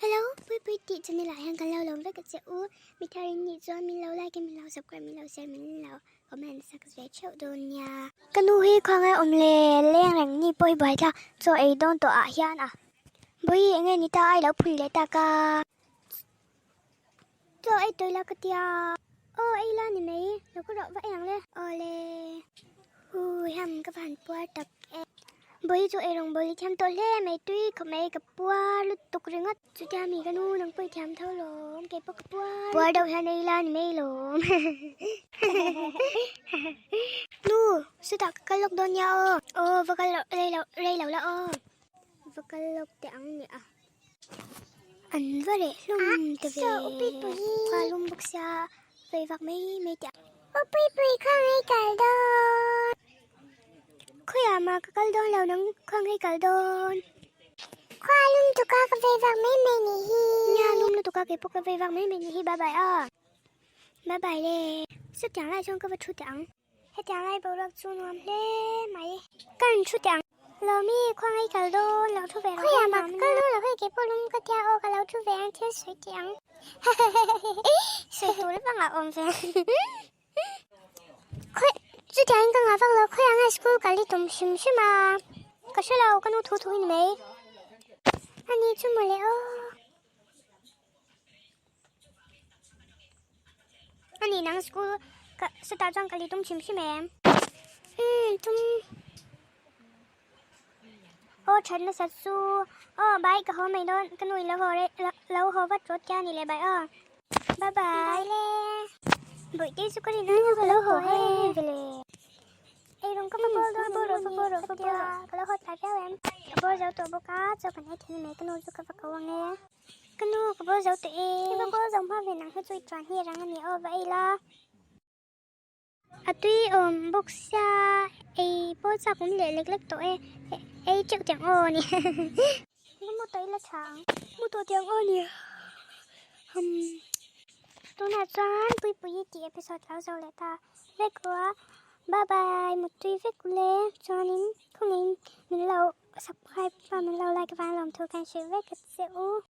Hello, pui pui tih channel ah hian kan lo lawm vek a che u. Mi thar in nih chuan min lo like in min lo subscribe min lo share min lo comment sak ve theuh dawn nia. Ka nu hi khawngaih awm le leng reng ni pawh hi buai thlak chaw ei dawn tawh ah hian a Bawihi enge ni ta a i lo phun leh tak a. Chaw ei tawih la ka tia. Aw ei la ni mai lo ka rawh va ei ang le. Awle hui ham ka va han puar tak e. Bawihi chu ei rawng bawl i thiam tawh hle mai tui khawp mai ka puar lutuk ringawt. Chutia mi ka nu nang pawh i thiam tho lawm kei pawh ka puar lutuk. Puar deuh hian ei la ni mai lawm. Nu chutah ka kal lawk dawn nia aw. Aw va kal loh rei loh rei lo la aw. Va kal lawk teh ang nia. An va reh hlawm ta ve. Khua lum bawk sia vei vak mai mai teh ang. Upuipui khawngaih kal dawn. Khawiah mah ka kal dawn lo nang khawngaih kal dawn. Khua lum tuka ka vei vak mai mai nih hi. Nia lum lutuka kei pawh ka vei vak mai mai nih hi bye bye a. Bye bye le. Chutiang lai chuan ka va thu teh ang. Hetiang lai boruak chu nuam hle mai. Ka rawn thu teh ang. Lawmi, khuangai kal dawn lo thu ve rawh. Khawiah mah ka kal dawn lo hei keipawh lum ka tia aw ka lo thu ve ang thil sawi teh ang. Sawi tur vangah awm ve. Khawi chutiangin ka ngah vak lo khawiah nge school kal i tum hrim hrim a. Ka hre lo ka nu thu thu hi ni mai. Ani chu mawle aw. Ani nang school ka sawtah chuan ka li tum hrim hrim em. Umm tum aw that nasa chu aw bye ka haw mai dawn ka nu in lo haw rei lo haw vat rawt kia ni le bye aw bye bye le bawihte chu ka rin a ka lo haw em em vele ei rawng ka va bawl dawn bawl rawh va bawl rawh va bawl rawh ka lo haw tlai viau em ka bawl zo tawh bawk a chaw kan ei thei mai ka nu chu ka va ko ang e. Ka nu ka bawl zo tawh e. I va bawl zo hma ve nang hi chu i chuan hi rang a ni aw va ei la. A tui awm bawk sia ei pawl chak awm leh lek lek tawh e ei teuh tiang aw ni. Ka mu tawh ila tha ang. Mu tawh tiang aw ni. Umm tunah chuan Puipuii tih episode lo zo leh ta vek u a. Bye bye muttui vek u le chuanin khawngaihin min lo subscribe a min lo like avang lawmthu kan hrilh vek a che u.